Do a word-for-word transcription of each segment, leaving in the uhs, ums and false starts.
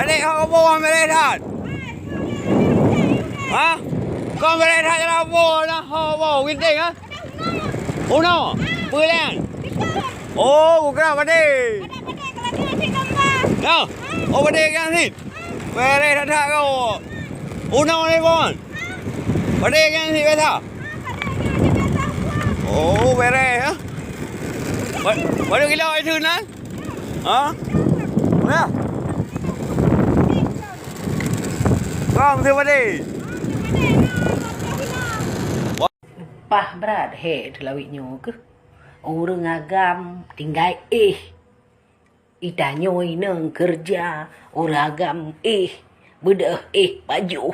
Adek, ho boh mereh that. Ha? Kau mereh that cara boh na ho boh ginting, ha? Uno, peue lén? Oh, kukira padé. Nah, oh, padé kan sit. Mereh that-that kau. Uno ni pun. Padé kan sit biasa. Oh, mereh, ha? Ba-, baru kilo itu nan? Ha? Nah. Kong tu padé. Leupah brat hék teulawét nyoe keuh. Ureuëng agam tinggai éh. Itanyoe inong keureuja, ureuëng agam éh, beudôh éh pajoh,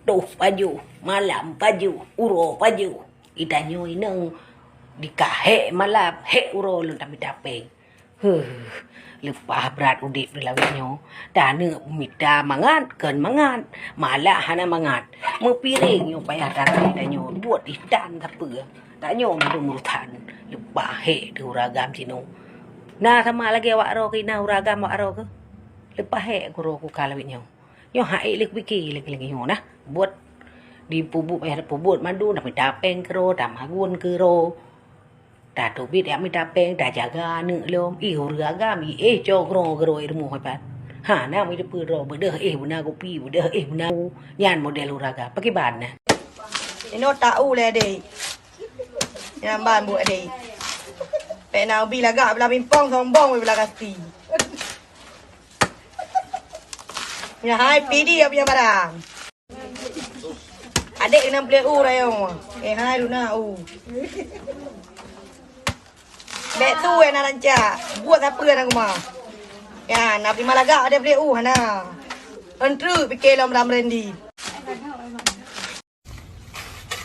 toh pajoh, malam pajoh, uroe pajoh. Itanyoe inong dikah hék malam, hék uroe lôn tamita péng. Huh, leupah brat udeb teulawét nyoe. Taneuk mita mangat, kon mangat, malah hana mangat. Meupiréng nyoe payah that tanyoe, buet itan sapeue. Tanyoe mandum urosan, leupah hék teuh ureuëng agam sinoe. Na sama lagée awak droe keuh, na ureuëng agam awak droe keuh. Leupah hék kuro kuka lawét nyoe. Nyoe hak ék lé kupike lagée-lagée nyoe nah. Buet dipeubuet payah dipeubuet mandum, tamita péng keudroe, tamagun keudroe. Tateubiet jak mita péng, tajaga aneuëk lom. Ih, ureuëng agam, ih, éh, cok keudroe-keudroe rumoh ipat. Hana meuteupeue droe, beudôh éh beuna kupi, beudôh éh beuna u. Nyan model ureuëng agam. Pakriban na? Inoe ta u lé adé. Nyan ban buet adé. Pék na ubi lagak beulah pimpong, sombong beulah kasti. Nyan hai pidi ya punya barang. Adék keunan plé u rayeuk. Eh, hai luna u. Bék tu eh na rancak. Buet sapeue na kuma. Ya, na terima lagak adék plé u hana. Entru pike lom ram rendi.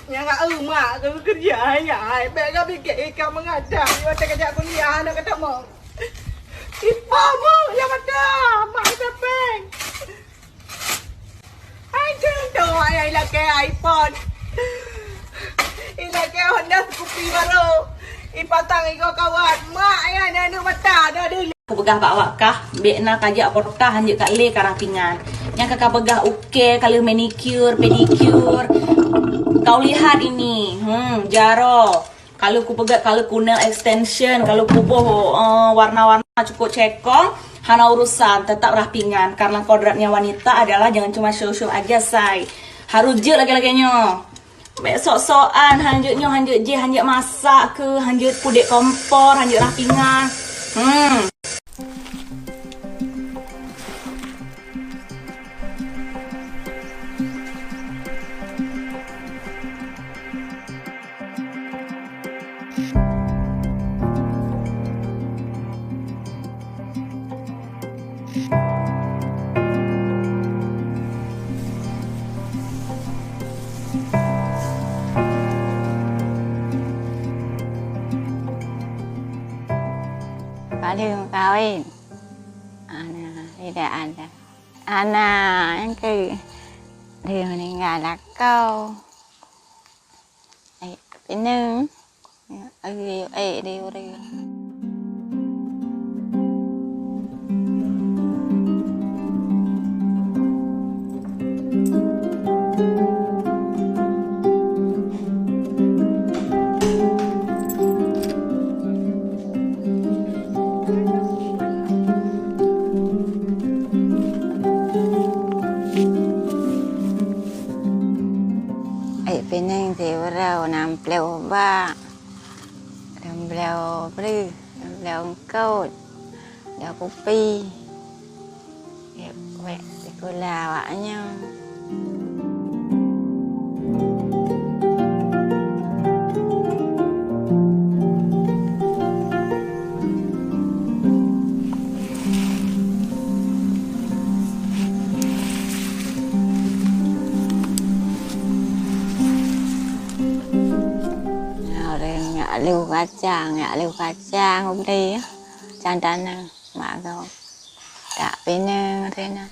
Nyang ka eu mak keu keureuja ayah, bék ka pike ikan mengadang, di watée kajak kuliah hana katamong. Ipa mu nyang mata, mak ita péng. Hai, contoh ayah ilakée iPhone. Ilakée Honda sekupi baru. Ipasang iko kawan. Mak ayah na aneuk mata dah dulu. Kupeugah bak awak kah, bék na kajak kota hanjeuet kat lé karah pingan. Nyang ka kapeugah ukée, ka lheueh manicure, pedicure. Kau lihat ini. Hmm, jaroe. Kalau kupeugah, kalau ku nail extension, kalau kuboh, eh, warna-warna cukup cekong, hana urusan, tetap rah pingan. Karena kodratnya wanita adalah jangan cuma show-show aja, say. Harus jeuet lagée-lagée nyoe. Bék sok-sokan, hanjeuet nyoe, hanjeuet jéh, hanjeuet masak keuh, hanjeuet pudek kompor, hanjeuet rah pingan. Hmm. Padum kawin. Ana, tidak ada. Ana, yang ke, dia meninggal lakoe. Ai, pineung. Ai, ai, di ureueng. Ai, pineung siuroe nam ploh ba. Lam bloe breuh, lam bloe eungkot, bloe kupi. Wék sikula awaknyan. Ureueng jak lheuh kacang, jak lheuh kacang ubri, kacang tanah, mak gob. Tak pineung sinan.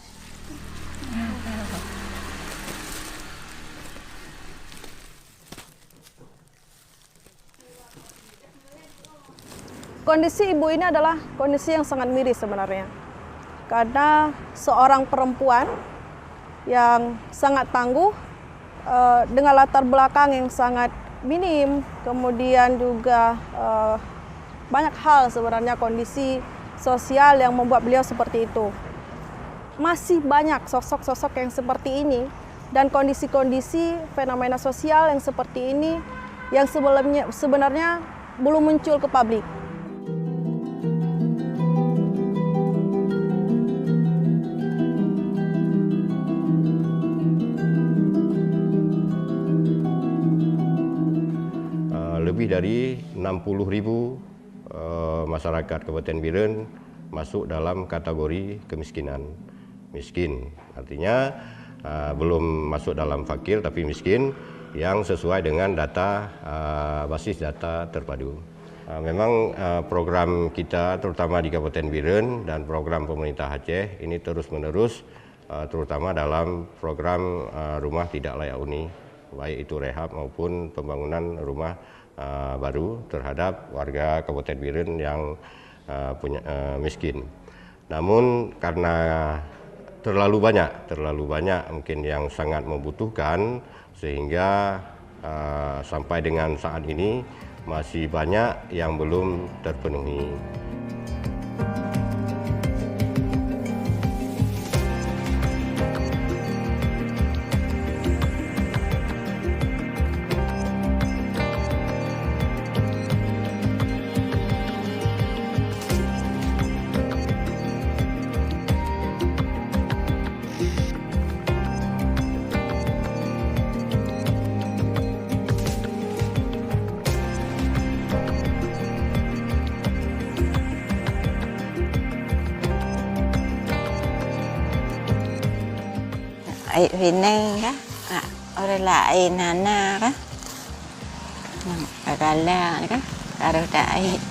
Kondisi ibu ini adalah kondisi yang sangat miris sebenarnya. Karena seorang perempuan yang sangat tangguh, eh, dengan latar belakang yang sangat minim, kemudian juga, eh, banyak hal sebenarnya kondisi sosial yang membuat beliau seperti itu. Masih banyak sosok-sosok yang seperti ini dan kondisi-kondisi fenomena sosial yang seperti ini yang sebelumnya, sebenarnya belum muncul ke publik. Eh, lebih dari enam puluh ribu, eh, masyarakat Kabupaten Bireuen masuk dalam kategori kemiskinan, miskin. Artinya, eh, belum masuk dalam fakir, tapi miskin yang sesuai dengan data, eh, basis data terpadu. Eh, memang, eh, program kita, terutama di Kabupaten Bireuen dan program pemerintah Aceh ini terus-menerus, eh, terutama dalam program, eh, rumah tidak layak huni, baik itu rehab maupun pembangunan rumah, eh, baru terhadap warga Kabupaten Bireuen yang, eh, punya, eh, miskin. Namun karena terlalu banyak, terlalu banyak mungkin yang sangat membutuhkan, sehingga, eh, sampai dengan saat ini masih banyak yang belum terpenuhi. Air pinang kah? Ah, orang lain hana kah? Nang galak kah? Harus dak air.